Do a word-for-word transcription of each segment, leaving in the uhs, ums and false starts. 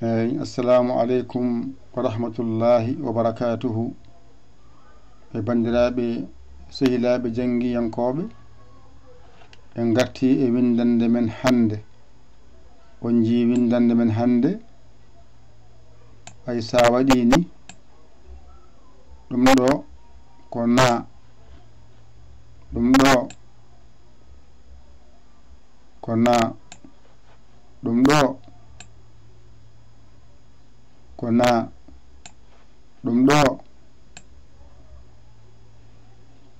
Eyi, assalamu aleykum wa rahmatullahi wa barakatuhu. E banndiraaɓe, sehilaaɓe janngiyankooɓe, en ngartii e winndannde men hannde. On njii winndannde men hannde? Ay, so a waɗii ni, ɗum ɗo ko na, ɗum ɗo ko na, ɗum ɗo ko na, ɗum ɗo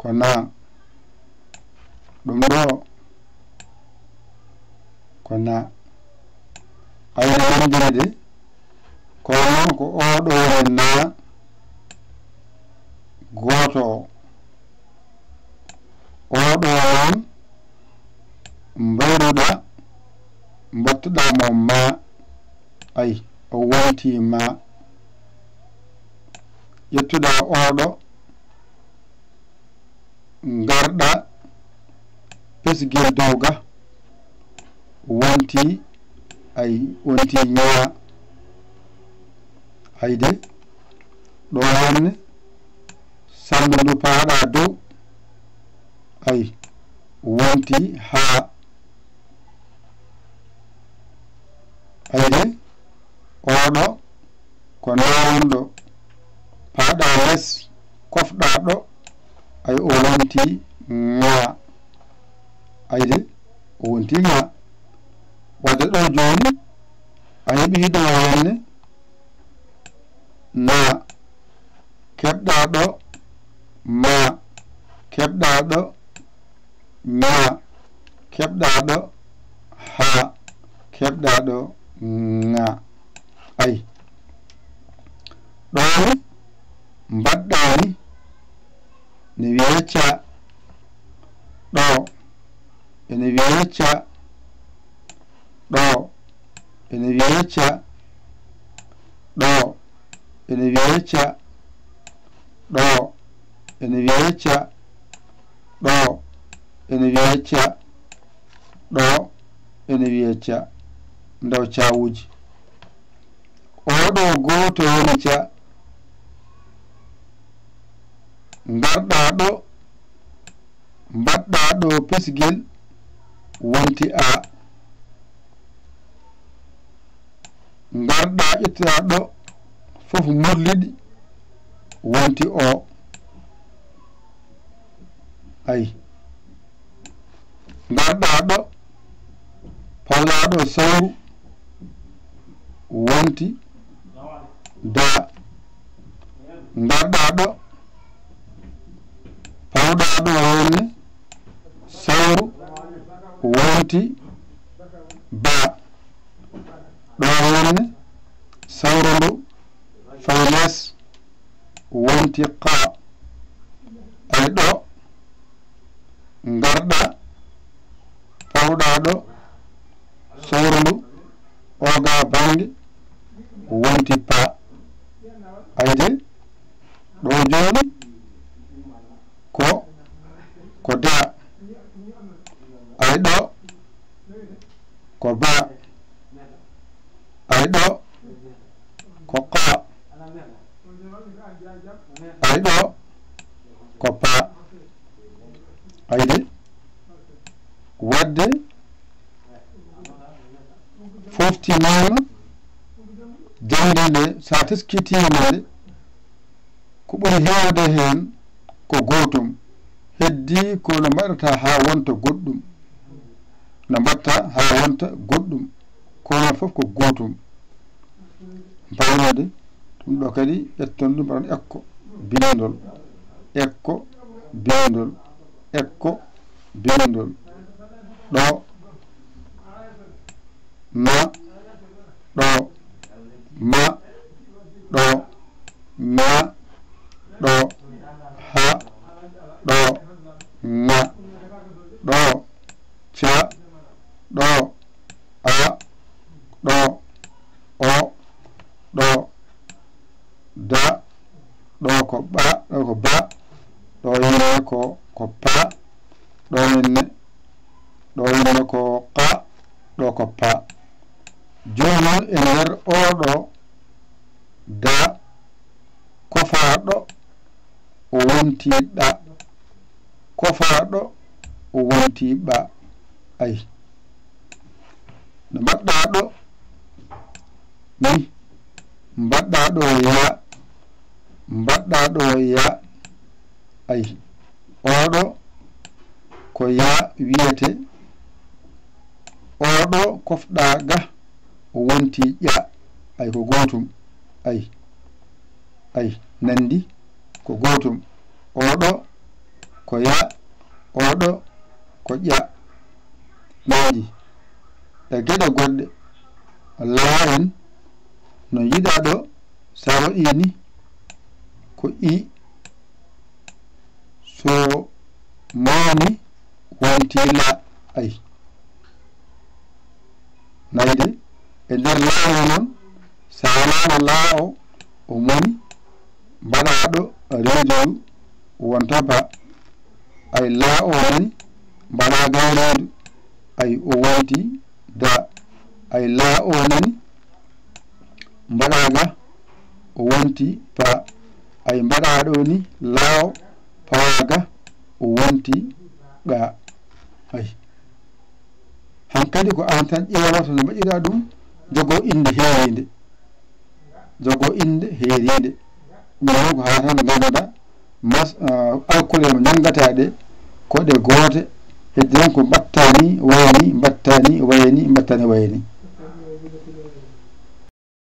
ko na, ɗum ɗo ko na. Ay, no nanndiri de, kono ko oo ɗo woni na gooto o. Oo ɗo noon, mbayruɗaa, mbattuɗaa mo ma, ay, o wontii ma. Ƴettuɗaa oo ɗo, ngarɗaa pesgel dow ga, wontii, ay, wontii ñaa. Ay de, ɗo wonne, sallu ndu paaɗaa dow, ay, wontii haa. Ay de, oo ɗo ko na wonɗo, paaɗaa les, kofɗaa ɗo, ay, o wontii ŋaa. Ay de, o wontii ŋaa. Wadde ɗo jooni, a heɓii ɗo wonne, na, keɓɗaa ɗo, ma, keɓɗaa ɗo, ña, keɓɗaa ɗo, ha, keɓɗaa ɗo, ŋa. Ay. Ɗo ni, mbaɗɗaa ni, ne wiyee ca. Ɗo, ene wiyee ca. Ɗo, ene wiyee ca. Ɗo, ene wiyee ca. Ɗo, ene wiyee ca. Ɗo, ene wiyee ca. Ɗo, ene wiyee ca. Ndaw cawuuji. Oo ɗo gooto woni ca. Ngarɗaa ɗo, mbaɗɗaa ɗo pesgel, wonti a. Ngarɗaa ƴettuɗaa ɗo fof murliɗi, wonti o. Ay. Ngarɗaa ɗo, pawɗaa ɗo sawru, wonti da. Ngarɗaa ɗo, pawɗaa ɗo wonne sawru, wonti ba. Ɗo wonne sawru ndu fay les, wonti qa. Ay ɗo, ngarɗaa, pawɗaa ɗo, sawru ndu, oga bannge, wonti pa. Ay de, ɗo jooni, ko, ko da. Ay ɗo, ko ba. Ay ɗo, ko qa. Ay ɗo, ko pa. Ay de, wadde foftiniima jannde nde, so a teskitiima nde, ko ɓuri heewde heen ko gootum, heddii ko no mbaɗata haa wonta goɗɗum, no mbaɗta haa wonta goɗɗum, kono fof ko gootum. Mbaynode ɗum ɗo kadi, ƴetton ɗum, mbaɗon ekko, bindol, ekko, bindol, ekko, bindol. Ɗo, na, ɗo, ma, ɗo, ña, ɗo, ha, ɗo, ŋa, ɗo, ca, ɗo, a, ɗo, o, ɗo, da, ɗo ko ɓa, ɗo ko ba, ɗo henne ko, ko pa, ɗo henne, ɗo henne ko qa, ɗo ko pa. Jooni Ɗon e nder oɗo da, kofaaɗo o wonti ɗa, kofaaɗo o wonti ɓa. Ay. No mbaɗɗa ɗo ni, mbaɗɗa ɗo ya, mbaɗɗa ɗo ya. Ay. Oɗo ko ya wiyete. Oɗo kofɗa ga o wonti ƴa. Ay ko gootum. Ay. Ay nandi ko gootum. Oɗo ko ya, oɗo ko ƴa. Nandi e geɗe goɗɗe. Laa en no yiɗa ɗo saroɗi ni ko i. So mawni wonti la. Ay. Nayde e nder laawo noon, so a laama laawo o moni mbaɗaaɗo reedu wonta ba. Ay laawo nani mbaɗaaga reedu. Ay o wonti da. Ay laawo nani mbaɗaaga o wonti pa. Ay mbaɗaaɗo ni laawo paaga o wonti ɗa. Ay. Hankadi ko aan tan ƴeewata no mbaɗiraa ɗum, jogoo innde heeriinde. Jogoo innde heeriinde. Ɗum noon ko haa tan ngannda mas, ah, alkule mo njanngataa ɗe, ko ɗe goote, hedde tan ko mbaɗtaa ni, wayi ni, mbaɗtaa ni, wayi ni, mbaɗtaa ni, wayi ni.